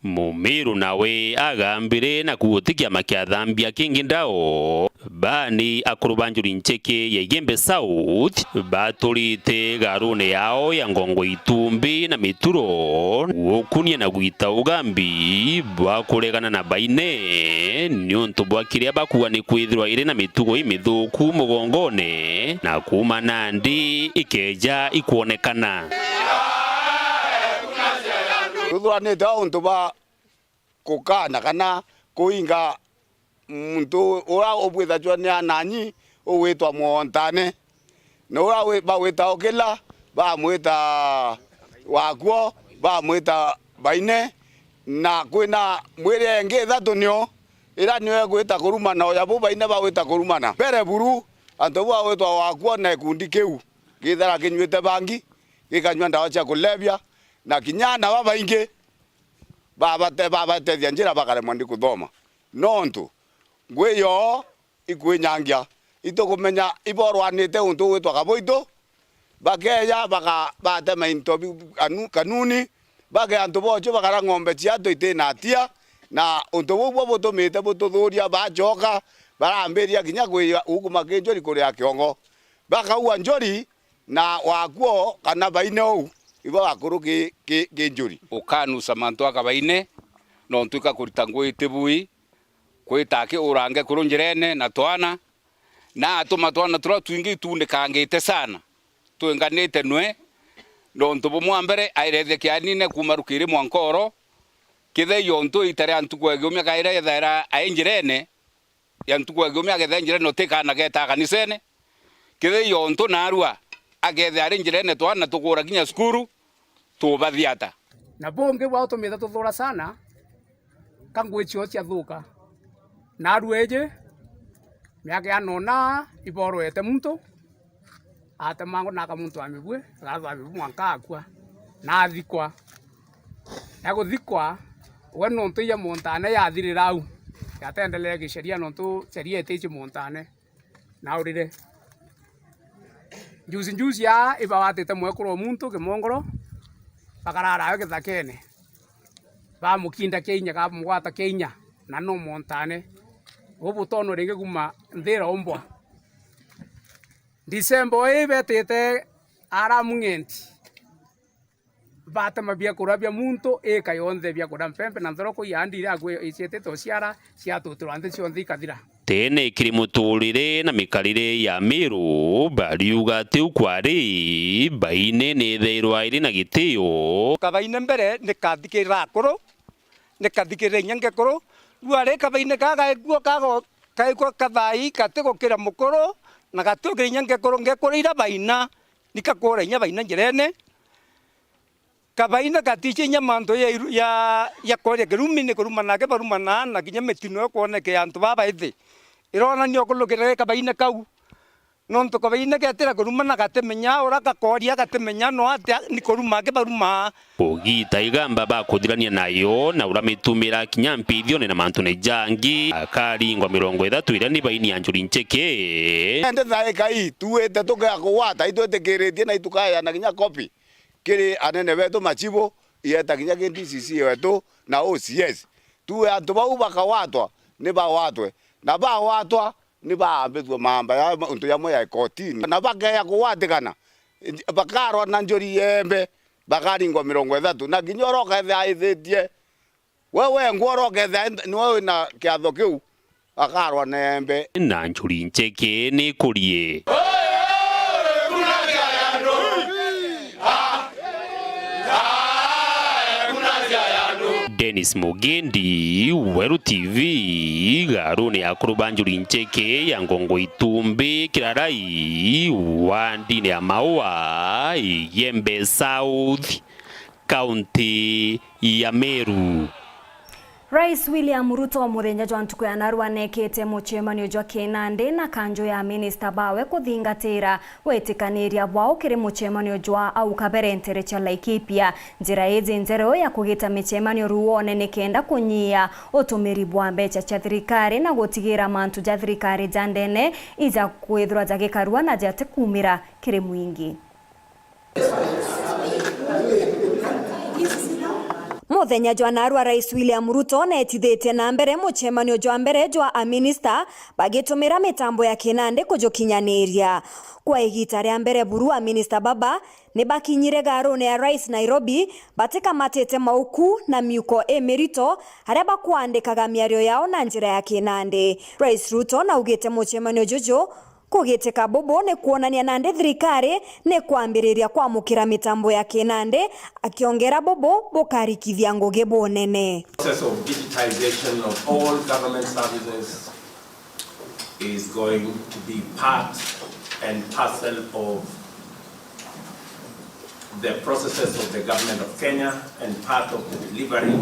Mumiru nawe agambire na kuuga ti kiama kia Thambia kingi ndao. Baani akuru ba njuri ncheke ya Igembe South baturite garune yao ya Ngongo Itumbi na Mituro gukunia na gwita ugambi bwa kuregana na baine niuntu bwa kiria bakuuga ni kwithirwa iri na mitugo imithuku mugongone na kuuma nandi ikeeja ikwonekana. Tuthuranite o untu bwa kukana kana kuinga Muntu ura ubwithagua ni ananyi ugwitwa Mwontane, na ura wi-, bagwita Okila, bamwita Wakuo, bamwita Baine, na kwina mwiri ingi ithatu nio, ira nio igwita Kurumana, uja bu Baine bagwita Kurumana. Mbere buru, antu bu bagwitwa Wakuo na gikundi kiu githara kinyuite bangi, gikanyua ndawa cia kulevya, na kinya aana babaingi babate-, babatethia njira bakaremwa ni kuthoma. Nontu ngui yoo ikwinyangia, itukumenya iborwanite untu ugwitwa Kaboito, bakeeja baka-, batema into biu kanu-, kanuni, bake antu bochu bakara ng'ombe ciatu itina atia, na untu buu bwo butumite bututhuria, bachoka barambiria kinya kwiya ukuma ki njuri kuria kiongo. Bakaua njuri na Wakuo kana Baine uu, ibo bakuru ki, ki, ki njuri. Ukanusa mantu a Kabaine, nontu ikakurita ngui ti bui, kwita aki urange kuru njirene na twana, na atuma twana turia twingi itunikangite sana, twinganite nwe, nontu bumwe wa mbere airethia kianine kuuma rukiri mwanka oro, kithei ontu ita ria ntuku ya giumia kaira ethaira ai njirene, ya ntuku ya giumia agetha njirene uti kaana getaa kanisene, kithei ontu naarua agetha ari njirene twana tukura kinya cukuru, tubathiata. Na bungi bwa utumite tuthura sana, ka ngui cio ciathuka. Naarua iji, miaka ya nona iborwete muntu, atemangwa na aka muntu wa mibui, agatha wa mibui mwanka akua, na athikwa. Na guthikwa, we nontu iya Montane yathirira au, yatendelea gisheria nontu sheria itiiji Montane, naurire. Juzi juzi aa ibawatite mwekuru o muntu kimongoro, bakarara awe githakene, bamukinda kia inya, kamugwata kia inya, na no Montane. Ubu butono ringi kuma nthira umbwa. December ii betite ara Mung'enti, batema biakuria bia muntu ika yonthe, biakuria mpempe na nthoroko, iandi iria akui icietete uciara, ciatutirwa nthi cionthe ikathira. Tene kiri muturire na mikarire ya Miru, bariuga tiu kwari, Baine ni ithairwa iri na gitio. Kabaine mbere ni kathikirira akuru, ni kathikirira inya ngekuru. Riu ari Kabaine kaa gaikuo kago-, gaikuo kathai gati gukira mukuru, na gati gukira inya ngekuru, ngekuru ira baina, ni kakura inya baina njirene. Kabaina gatiici inya mantu ya iru-, ya, ya kooria kirumi ni kuruma nake baruma na, na kinya mitino ikwoneke ya antu baa baithi. Ironania ukurukire Kabaina kau. Nontu Kabaina getira kuruma na gatimenya, ura gakooria gatimenya no atia ni kuruma ake baruma. Ugiita igamba bakuthirania nayo, na ura mitumira kinya mpithione na mantune jangi, akaringwa mirongo ithatu iria ni baini ya njuri ncheke. Ende thaika ii, tuite tukea kugwata, itwitikiritie na itukayana kinya kopi. Kiri anene betu machibu, ieta kinya ki D C C wetu na O C S. Tuwe antu bau bakawatwa, ni bawatwe. Na bawatwa, ni baambithua maamba ya untu jamwe ya ikotini. Na bakeya kugwatikana, bakarwa na njuri yembe, bakaringwa mirongo ithatu. Na kinya uria ukethia aithitie, we wengwa uria ukethia niwe wina kiatho kiu, akarwa na embe. Na njuri ncheke ni kurie. Dennis Mugendi, Weru T V, garuni ya akuru ba njuri ncheke ya Ngongo Itumbi, Kirarai, wandini ya Maua, Igembe South, kaunti ya Meru. Rais William Ruto muthenya jwa ntuku ya narua neekite mucemanio jwa kinandi na kanju ya minista bawe kuthingatira gwitikaniria bwao kiri mucemanio jwa au kabere ntere cia Laikipia. Njira iji njeru ya kugita micemanio ruone ni kenda kunyia utumiri bwa mbeca cia thirikari na gutigira mantu ja thirikari ja ndene ija kwithirwa jagikarua na jatikumira kiri mwingi. Muthenya jwa narua, Rais William Ruto neetithitie na mbere mucemanio jwa mbere jwa aminista bagitumira mitambo ya kinandi kujukinyaniria. Kwa igita ria mbere buru, aminista baba ni bakinyire garune ya Rais Nairobi, batikamatite mauku na miuko imirito, aria bakwandikaga miario yao na njira ya kinandi. Rais Ruto naugite mucemanio juju Kugiteka bubu ni kwonania nandi thirikari ni kwambiriria kwamukira mitambo ya kinandi, akiongera bubu bukarikithia ngugi bunene. Process of digitization of all government services is going to be part and parcel of the processes of the government of Kenya and part of the delivery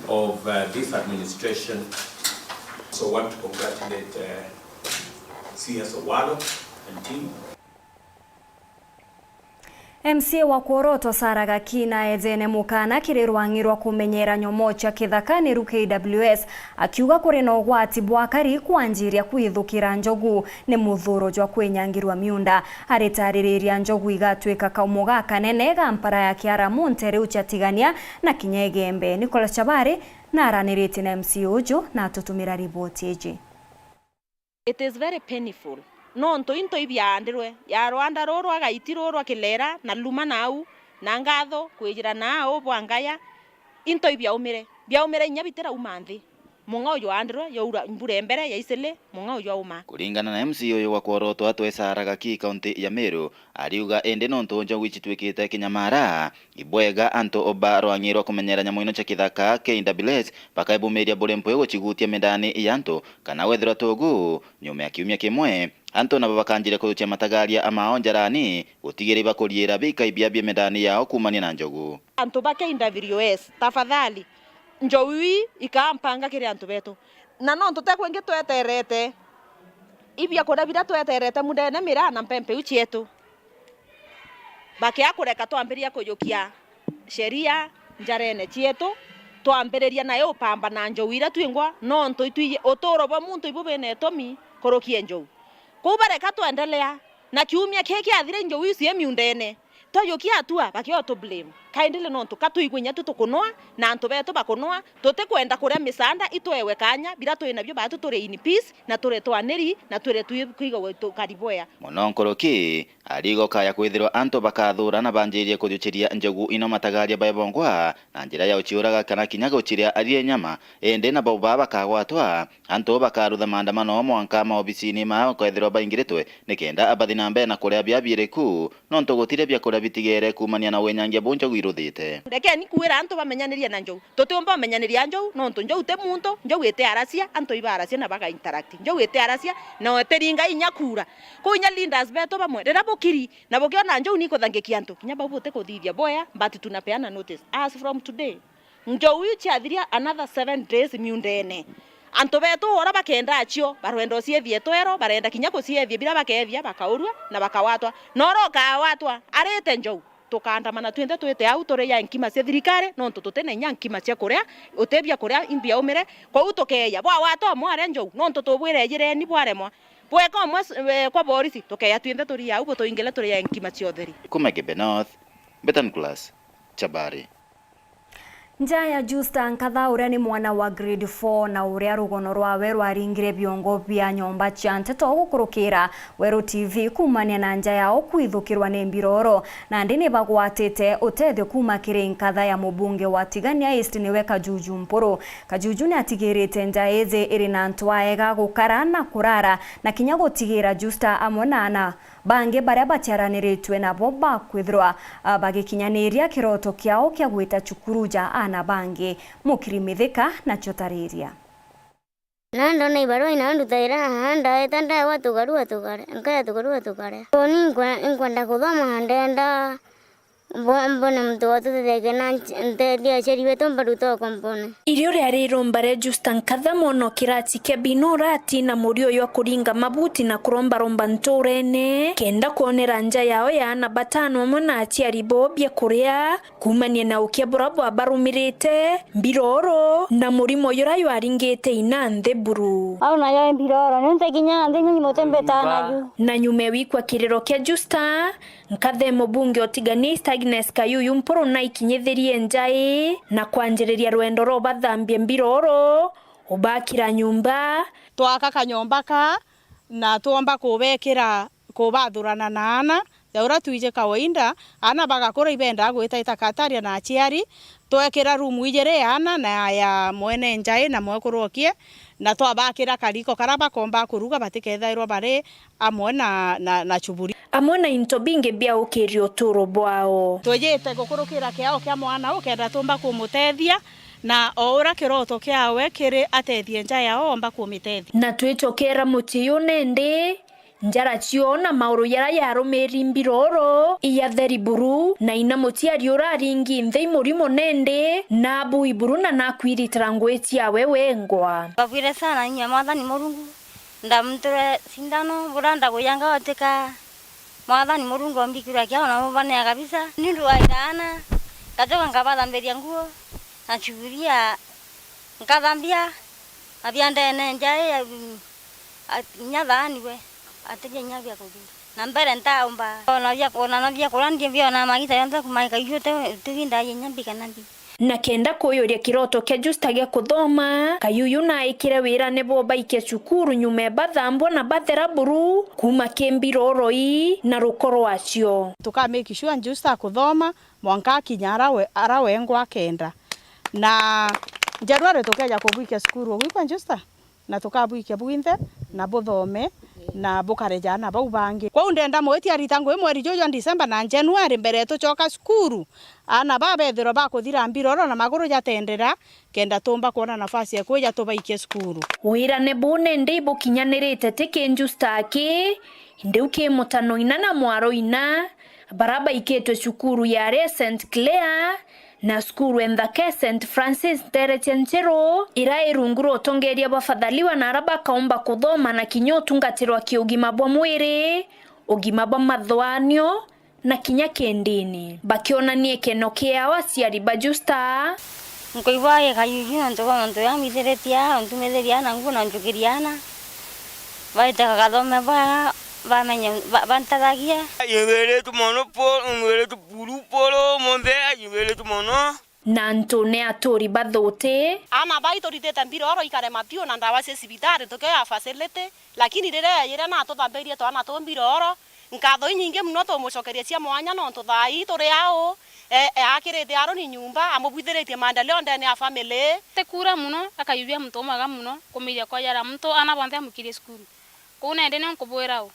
of, uh, this administration. So want to congratulate, uh, C S Owalo and team. M C A wa Kworoto Sarah Gakina eejene mukana kiri rwang'i rwa kumenyera nyomoo cia kithaka niru K W S, akiuga kuri na ugwati bwa akari kwanjiria kwithukira njogu ni muthuro jwa kwinyangirwa miunda. Aritaririria njogu igatwika kaumo gakanene ga mpara ya Kiaramu, Nteere, Ucha, Tigania na kinya Igembe. Nicholas Chabari naraniritie na M C A uju na atutumira riboti iji. It is very painful. Nontu into ibiaandirwe, ya rwanda ruu rwa gaiti ruu rwa Kilera, na Luma nau, na Ngatho, kwijira nau bwa Ngaya, into ibiaumire. Biaumire inya bitirauma nthi. Mung'a uju aandirwe, yaura mbura imbere, ya isili, mung'a uju auma. Kuringana na M C A uyu wa Kworoto Atwe Sarah Gakii, kaunti ya Meru, ariuga indi nontu njogu icitwikite kinyamara, ibwega antu ba rwang'i rwa kumenyera nyamu ino cia kithaka, K W S, bakaebumiria buri mpwi gucigutia mindani ya antu, kana wethirwa tugu, nyuma ya kiumia kimwe, antu nabo bakanjiria kuyukia matagaria amao njarani, gutigira ibakuriira bikai biabie mindani yao kuumania na njogu. Antu ba K W S, tafadhali, njogu ii ikampanga kiri antu betu. Na nontu te kwingi tweterete, ibiakuria biria tweterete mundene miraa na mpempe iu cietu. Bakea kureka twambiria kujukia sheria njarene cietu, twambiriria nayo upamba na njogu iria twingwa, nontu itwiji uturo bwa muntu ibu bwina itumi kurukia njogu. Kwou bareka twendelea, na kiumia kii kiathira njogu iu cie miundene, twajukia atua, bakio tu blame. Kaindili nontu ka twigwe inya tu tukunwa, na antu betu bakunwa, tutikwenda kuria misaanda itwewe kanya, biria twi nabio baatu turi in peace, na turi twaniri, na turi twi-, kwigagwa tukari bwea. Mono nkuruki, ariuga ukaya kwithirwa antu bakathura na banjirie kujukiria njogu ino matagaria bae bongwa, na njira ya uciuraga kana kinya guciria arie nyama, indi nabo baa bakagwatwa, antu bakarutha maandamano mwanka maobisini mao kwethirwa baingiritwe, nikenda abathi na mbere na kuria biabiiriku, nontu gutiri biakuria bitigere kuumania na winyangia buu njogu iruthite. Rekeni kwira antu bamenyanirie na njogu. Tutiumba umenyaniria njogu, nontu njogu ti muntu, njogu iti aracia, antu ibaaracia na baga interact. Njogu iti aracia, na utiringa inya kuura. Kwou inya leaders betu bamwe, riria bukiri, na bukiona njogu ni ikuthangikia antu, kinya bau butikuthithia bwea, but tunapeana notice. As from today, njogu iu ciathiria another seven days miundene, antu betu uria bakenda acio, barwenda uciethia itwero, barenda kinya kuciethia biria bakethia, bakaurua na bakawatwa. Na uria ukawatwa arite njogu, tukaandamana twinthe twite au turi ya nkima cia thirikari, nontu tuti na inya nkima cia kuria, uti bia kuria imbiaumire. Kwou tukeeja, bwawatwa umwe aria njogu, nontu tubwire ejireni bwaremwa. Bweka umwe s-, eh, kwa borisi, tukeeja twinthe turi au, butuingire turi ya nkima cia utheri. Kuma Gembe North, Betan Class, Chabari. Nja ya Justa Nkatha, uria ni mwana wa grade four na uria rugono rwawe rwaringire biongo bia nyomba cia nteto gukurukira Weru T V kuumania na nja yao kwithukirwa ni mbiroro, nandi ni bagwatite utethio kuuma kiri nkatha ya mubunge wa Tigania East, niwe Kajuju Mpuru. Kajuju ni atigirite nja iji iri na antu aega gukara na kurara, na kinya gutigira Justa amwe na ana bangi baria baciaraniritwe nabo bakwithirwa, ah, bagikinyaniria kiroto kiao kia gwita cukuru ja aana bangi. Mukiri Mithika nacio tariria. Na ndona ibarua inandutaira haha, ndaeta ndaewa tukarua tukare, nkaya tukarua tukare. Toni nkwe-, nkwenda kuthoma, ndenda Mbo-, mbone muntu wa tutethekia na nch-, nteethia aciari betu mbaruta okwa mbone. Irio riari iromba ria Justa Nkatha mwana o kirati kia Binurati na murio jwa kuringa mabuti na kurombaromba nturene, kenda kwonera nja yao ya aana batano amwe na aciari bo bia kuria, kuumania na ukia bura bwabarumirite, mbiroro, na murimo jura jwaringite ina nthi buru. Au nayo mbiroro, niuntu kinya nthi nyingi mutembeta naju. Na nyuma ya wikwa kiriro kia Justa, Nkathe mubunge o Tigania East Agnes Kayuyu Mpuru naikinyithirie njai na kwanjiriria rwendo rwa ubathambia mbiroro, ubakira nyumba. Twaka kanyomba ka na twomba kubekira, kubathurana na aana, ja uria twiji kawaida, aana bagakura ibendaa gwitaita kataria na aciari, twekira rumu ijiri ya aana na ya mwene njai na mwekuru okie, Na twabakira kariko karia bakomba kuruga batikethairwa bari amwe na, na, na chuburi. Amwe na into bingi bia ukiria uturo bwao. Twijite gukurukira kiao kia mwana ukenda tumba kumutethia, na o uria kiroto kiawe kiri atethie nja yao omba kumitethia. Na twicokera mucii uyu nindi, njara cio na mauru jaria jarumiri mbiroro ijatheri buru, na ina muciari uraringi nthi imurimo nindi, nabu iburu na nakwiritira ngui ciawe wengwa. Mbabwire sana inya Mwathani Murungu, ndamuture sindano, buria ndaguyanga otika. Mwathani Murungu ombikirwa kiao na mubanea kabisa. Niundu wa iraana, ngacoka nkabathambiria nguo na chuburia, nkathambia na bia ndene njai ya, a, inya thaani we, atija inya bia kuthira. Na mbere ntaumba, ona bia, ona na bia kuria ndi biona magita yonthe kumaika iu uti, uti bindagia inya mbi kana mbi. Na kenda kuyuria kiroto kia Justa gia kuthoma, Kayuyu naikire wirane bwo baikia cukuru nyuma e bathambwa na bathera buru kuuma ki mbiroro ii na ruko rwacio. Tuka make sure Justa akuthoma mwanka akinya ara we, ara wengwa akenda. Na January tukeja kubwikia cukuru, ugwikwa Justa? Na tukabwikia bwinthe, na buthome, na bukare jaana bau bangi. Kwou ndenda mwitia arita ngui mweri juju jwa December na January mbere tucoka cukuru, aana baa bethirwa bakuthira mbiroro na maguru jatendera, kenda tumba kwona nafasi ya kwija tubaikie cukuru. Wirane buu nindi ibukinyanirite ti ki Justa aki, indi u ki mutano ina na mwaro ina, bara baikitwe cukuru ya St Clair na cukuru e nthaka e St Francis nteere cia Njeru, ira i rungu rwa utongeeria bwa Fadhaliwa na ara bakaumba kuthoma na kinya utungatirwa kiugima bwa mwiri, ugima bwa mathwaanio na kinya kindini. Bakionania ikeno kiao aciari ba Justa. Nkuigua gikayuyu nontu bwa mantu jaria mbithiritie aa, ntumithirie aana nguo na njukirie aana. Baite bagathome bwega, bamenye, ba-, bantethagie. Ajiwiritu mono Paul, nwiritu buru Paul, monthe ajiwiritu mono. Na antu ni aturi bathuti. Aana baa ituritite mbiroro ikarema biu na ndawa cia cibitari tukioya facility, lakini riria yaajire na atuthambirie twana tuu mbiroro, nkatho inyingi mono tumucokerie cia mwanya nontu thaa ii turi au, e, e akirite Aroni nyumba, amubwithiritie maendeleo ndene ya family. Ti kuura mono, akayubia muntu umwega mono, kumiria kwa jara muntu aana bonthe amukirie cukuru. Kuu nandi nio nkubwira u.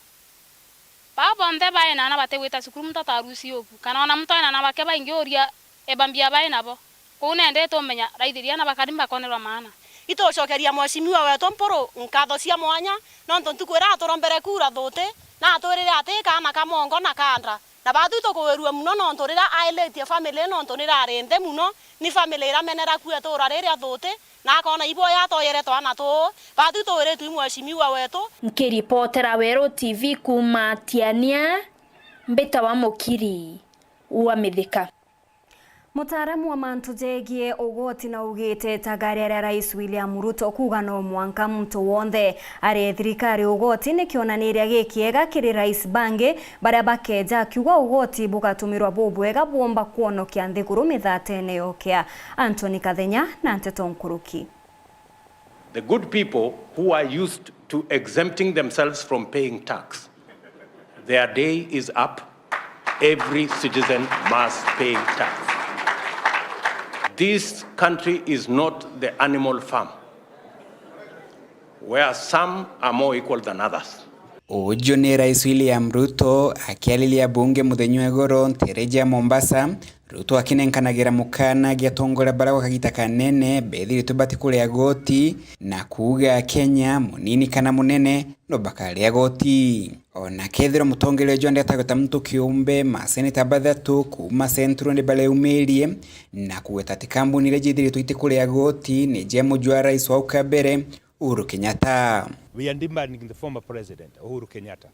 Baa bonthe baina aana batigwita cukuru, muntu atarusi ubu, kana ona muntu aina aana bake baingi uria eba mbia bainabo. Kuu nandi tumenya raithiria aana bakari bakonerwa maana. Itucokeria mweshimiwa wetu Mpuru nkatho cia mwanya, nontu ntuku iria aturombere kuura thuti, na atwirire ati kaana ka mongo na ka nda. Na batwi tukuwirua mono nontu riria ailitie family nontu nirari nthi mono, ni family iramenera kuua ituura riria thuti, na akoona iboya atoyere twana tuu, batwi tuwiritwe i mweshimiwa wetu. Nkiripotera Weru T V kuuma Tiania, mbitawa Mukiri wa Mithika. Mutaaramu wa mantu jegie ugoti naugite itagaria ria Rais William Ruto kuuga no mwanka muntu wonthe arie thirikari ugoti ni kionaniria gikiega kiri rais bangi baria bakeja, akiuga ugoti bugatumirwa bubwega bwomba kwonokia nthiguru mithatene yokea. Anthony Kathenya na nteto nkuruki. The good people who are used to exempting themselves from paying tax, their day is up. Every citizen must pay tax. This country is not the animal farm where some are more equal than others. Uju ni Rais William Ruto akiariria bunge muthenya wa igoro nteere ja Mombasa, Ruto akinenkanagira mukana gia atongoria baria gwa kagita kanene bethiritwe batikuria goti, na kuuga Akenya, munini kana munene, no bakaria goti. Ona kethirwa mutongeria uju andi atagweta muntu kiumbe, maseneta bathatu kuuma Central ni bareumirie na kugweta ati kambuni iria jithiritwe itikuria goti ni cia mujua rais wa au kabere, Uhuru Kenyatta. We are demanding the former president, Uhuru Kenyatta.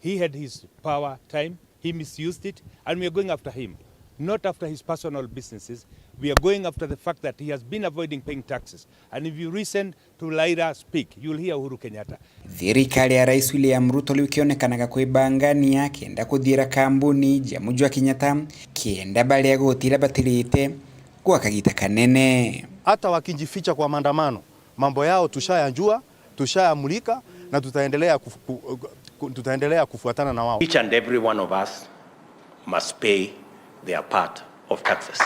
He had his power time, he misused it, and we are going after him. Not after his personal businesses, we are going after the fact that he has been avoiding paying taxes. And if you listen to Laila speak, you'll hear Uhuru Kenyatta. Thirikari ya Rais William Ruto riu kionekanaga kwibangania kenda kuthiira kambuni ja mujua Kenyatta, kenda baria goti iria batirite gwa kagita kanene. Hata wakijificha kwa maandamano, mambo yao tushayajua, tushayamulika, na tutaendelea kufu-, ku-, ku-, tutaendelea kufuatana na wao. Each and every one of us must pay their part of taxes.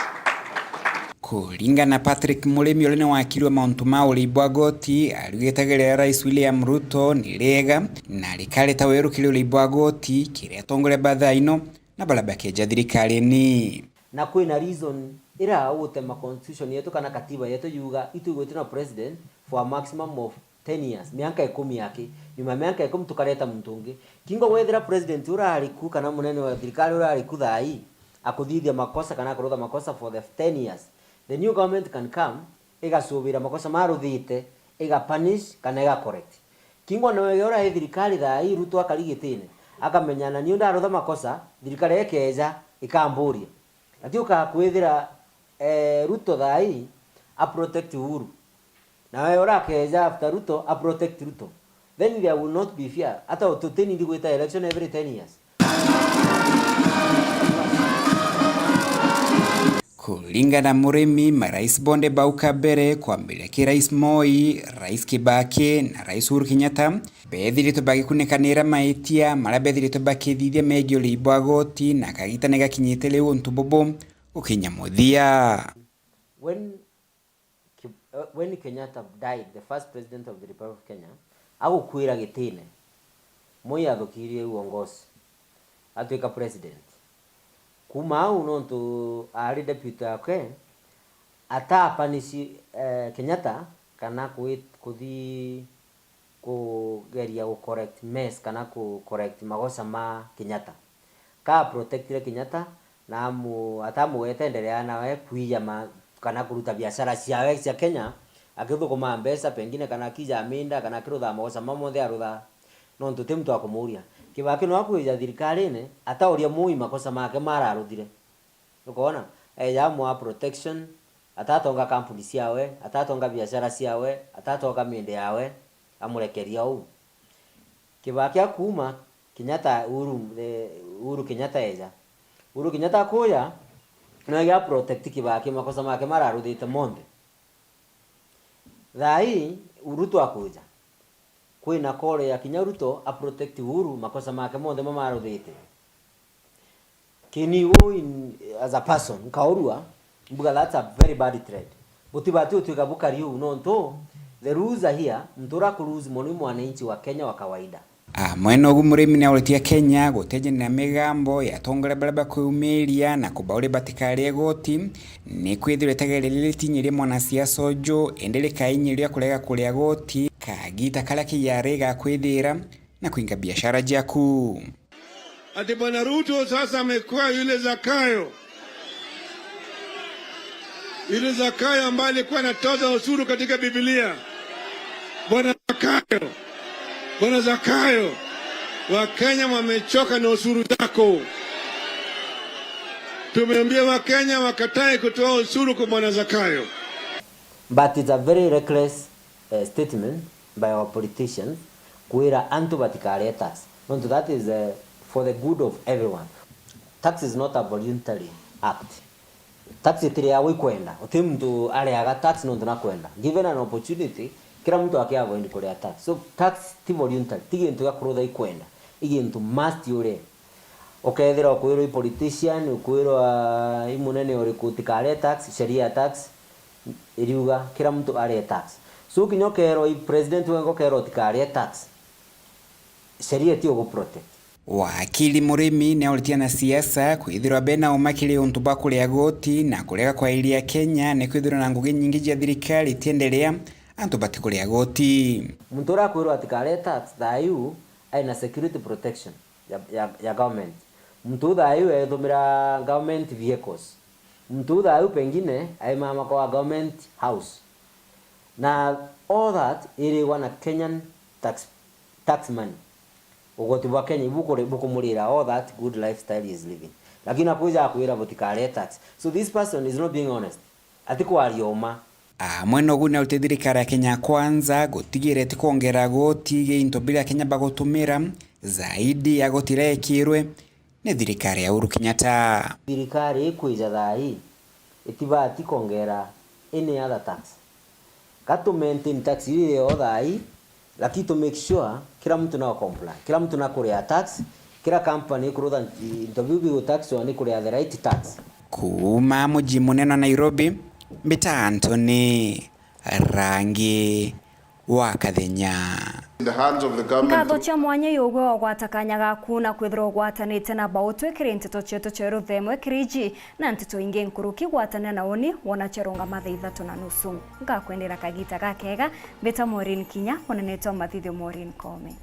Kuringana na Patrick Murimi, uria ni wakiri wa mauntu ma urii bwa goti, arugite riria Rais William Ruto ni riega na rikareta weru kiri urii bwa goti kiri atongoria ba thaa ino na baria bakeja thirikarine. Na kwina reason ira ugutema constitution yetu kana katiba yetu yuga itwigwe twina president for a maximum of ten years, mianka ikumi aki. Nyuma ya mianka ikumi tukareta muntu ungi. Kingo wethira president urari ku kana munene wa thirikari urari ku thaa ii akuthithia makosa kana akurutha makosa for the ten years, the new government can come, igacubira makosa maruthite, iga punish kana iga correct. Kingo nawe uria uri thirikari thaa ii, Ruto akari gitine, akamenya na niu ndarutha makosa, thirikari ikeja ikamburia. Ati ukakwithira, eh, Ruto thaa ii a protect Uhuru. Nawe urakeja after Ruto, a protect Ruto. Then there will not be fear. Hata tutinindi gwita election every ten years. Kuringana na Murimi, marais bonthe bau kabere, kwambiria ki Rais Moi, Rais Kibaki na Rais Uhuru Kenyatta, bethiritwe bagikunikanira maitia maria bethiritwe bakithithia megii urii bwa goti, na kagita ni gakinyite riu untu bubu gukinya muthia. When Ki-, uh, when Kenyatta died, the first president of the Republic of Kenya, agukuira gitine, Moi athukirie uongozi, atwika president. Kuma au, nontu aari deputy yake, atapanishi, eh, Kenyatta kana kwi-, kuthi kugeria gu correct mess kana ku correct magoca ma Kenyatta. Ka protectire Kenyatta na amu-, atamugweta endelea nawe kwija ma-, kana kuruta biashara ciawe cia Kenya, akithukuma mbeca pengine kana akija aminda kana akirutha magoca mau monthe arutha, nontu ti muntu wa kumuria. Kibaki no akwija thirikarine, atauria Moi makosa make mararuthire. Ukoona? Eja amwaa protection, atatonga kampuni ciawe, atatonga biashara ciawe, atatonga miende yawe, amurekeria uu. Kibaki akuuma, Kenyatta, Uhuru, eh, Uhuru Kenyatta eja. Uhuru Kenyatta akuja, no eja protect Kibaki, makosa make mararuthite monthe. Thaa ii, Ruto akuja. Kwina call ya kinya Ruto a protect Uhuru, makosa make monthe mamaruthite. Kini uu in, as a person, nkaurua, mbuga that's a very bad trade. Butibati utwika bukari uu, nontu the rules are here, muntu uria aku lose mono ni mwananchi wa Kenya wa kawaida. Amwe nogu Murimi niauritie Akenya gutejanira migambo ya atongoria baria bakwiyumiria na kubauria batikarie igoti, ni kwithirwa itageria riria ritinyirie mwanasiasa uju, indi rikainyia riria kurega kuria igoti, kagita karia kiyari gakwithira na kuinga biashara jaku. Ati Bwana Ruto sasa amekuwa yule Zakayo. Yule Zakayo ambaye alikuwa anatoza ushuru katika Biblia. Bwana Zakayo. Bwana Zakayo. Wakenya wamechoka na ushuru zako. Tumeambia Wakenya wakatae kutoa ushuru kwa Bwana Zakayo. But it's a very reckless, eh, statement by our politicians kwira antu batikarie tax. Nontu that is, eh, for the good of everyone. Tax is not a voluntary act. Tax itiriagwa ikwenda. Uti muntu ariaga tax nontu nakwenda. Given an opportunity, kira muntu aki avoid kuria tax. So tax ti voluntary, ti gintu gia kurutha ikwenda. I gintu must urie. Ukethira ukwirwa i politician, ukwirwa i munene uriku utikarie tax, sheria ya tax iriuga kira muntu arie tax. So kinya ukerwa i president wenga ukerwa utikarie tax, sheria ti ugu protect. Wakili Murimi niauritie anasiasa kwithirwa bena uma kiri untu bwa kuria igoti na kurega kwairia Kenya, ni kwithirwa na ngugi nyingi cia thirikari itienderea antu batikuria igoti. Muntu uria akwirwa atikarie tax thaa iu aina security protection ya, ya, ya government. Muntu uu thaa iu ethumira government vehicles. Muntu uu thaa iu pengine aimama kwa government house. Na all that irigwa na Kenyan tax, tax money. Ugoti bwa Kenya ibu kuri-, bukumurira all that good lifestyle he is living. Lakini akwija akwira butikarie tax. So this person is not being honest. Atikwaria uma. Amwe nogu niauritie thirikari ya Kenya Kwanza gutigira itikwongera goti gia into biria Akenya bagutumira zaidi ya goti iria yekirwe ni thirikari ya Uhuru Kenyatta. Thirikari ikwija thaa ii itibati kwongera any other tax. Ga tu maintain tax iria iri o thaa ii, lakini to make sure kila mtu nao comply, kila mtu nakuria tax, kila company ikurutha into biu bigutaxwa ni kuria the right tax. Kuuma muji munene wa Nairobi, Mbita Anthony Rangi wa Kathenya. In the hands of the government. Nkatho cia mwanya iugwe wagwata kanya gaku na kwithirwa ugwatanite na Bautwe kiri nteto cietu cia ruthemwe kiri iji na nteto ingi nkuruki. Gwatanira na uni wona ciarungama thaa ithatu na nusu. Ngakwendera kagita gakega. Mbita Maureen Kinya, munenetwa mathithio Maureen Koome.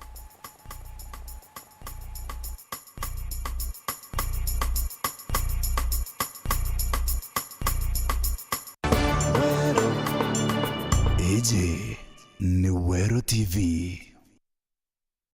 Iji ni Weru T V.